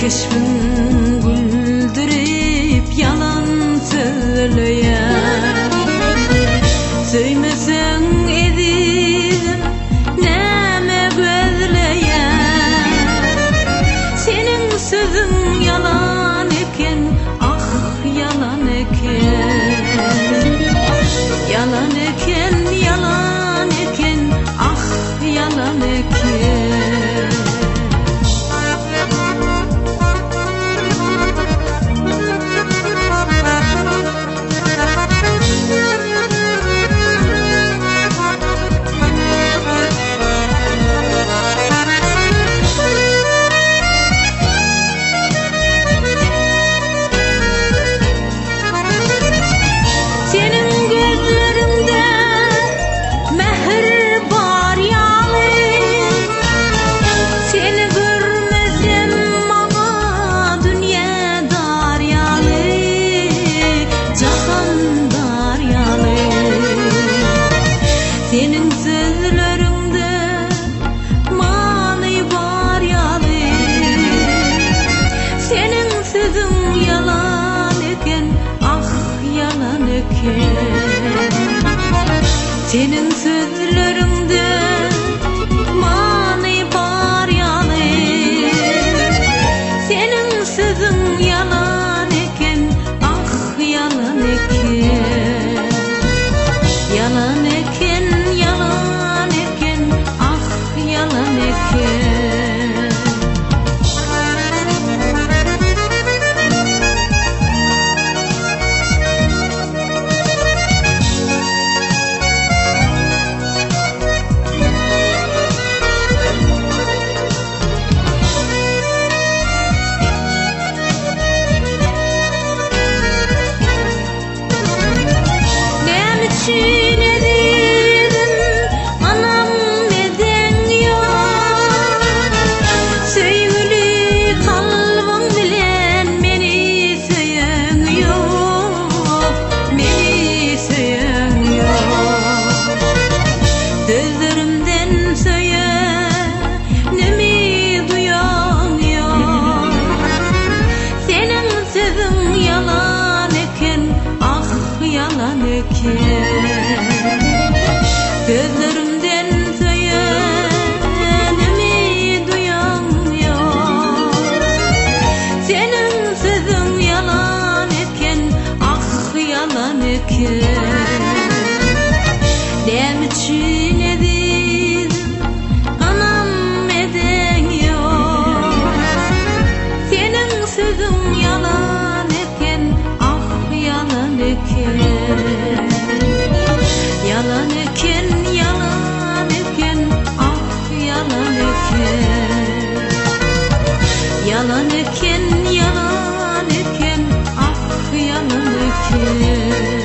Keşbiň güldürip ýalan sözleýän. Söýmeseň ezizim näme gözleýän? Seniň sözüň ýalan eken, ah ýalan eken. Ýalan eken, ýalan eken, ah ýalan eken. Seniň gözleriňde mähir bar ýaly, Seni görmesem maňa dünýä dar ýaly, Jahan dar ýaly. Seniň sözleriňde many bar ýaly, Seniň sözüň ýalan eken, ah ýalan eken. Seniň sözleriňde many bar ýaly, Seniň sözüň ýalan eken, ah ýalan eken. Ýalan eken, ýalan eken, ah ýalan eken. Näme üçin ezizim anam eden ýok? Söýgüli kalbyň bilen meni söýen ýok, meni söýen ýok. Sözlerimden söýenimi duýan ýok. Seniň sözüň ýalan eken, ah ýalan eken. Sözlerimden söýenimi duýan ýok. Seniň sözüň ýalan eken, ah ýalan eken. Näme üçin ezizim anam eden ýok? Seniň sözüň ýalan eken, ah ýalan eken. Ýalan eken, ýalan eken, ah ýalan eken. Ýalan eken, ýalan eken, ah ýalan eken.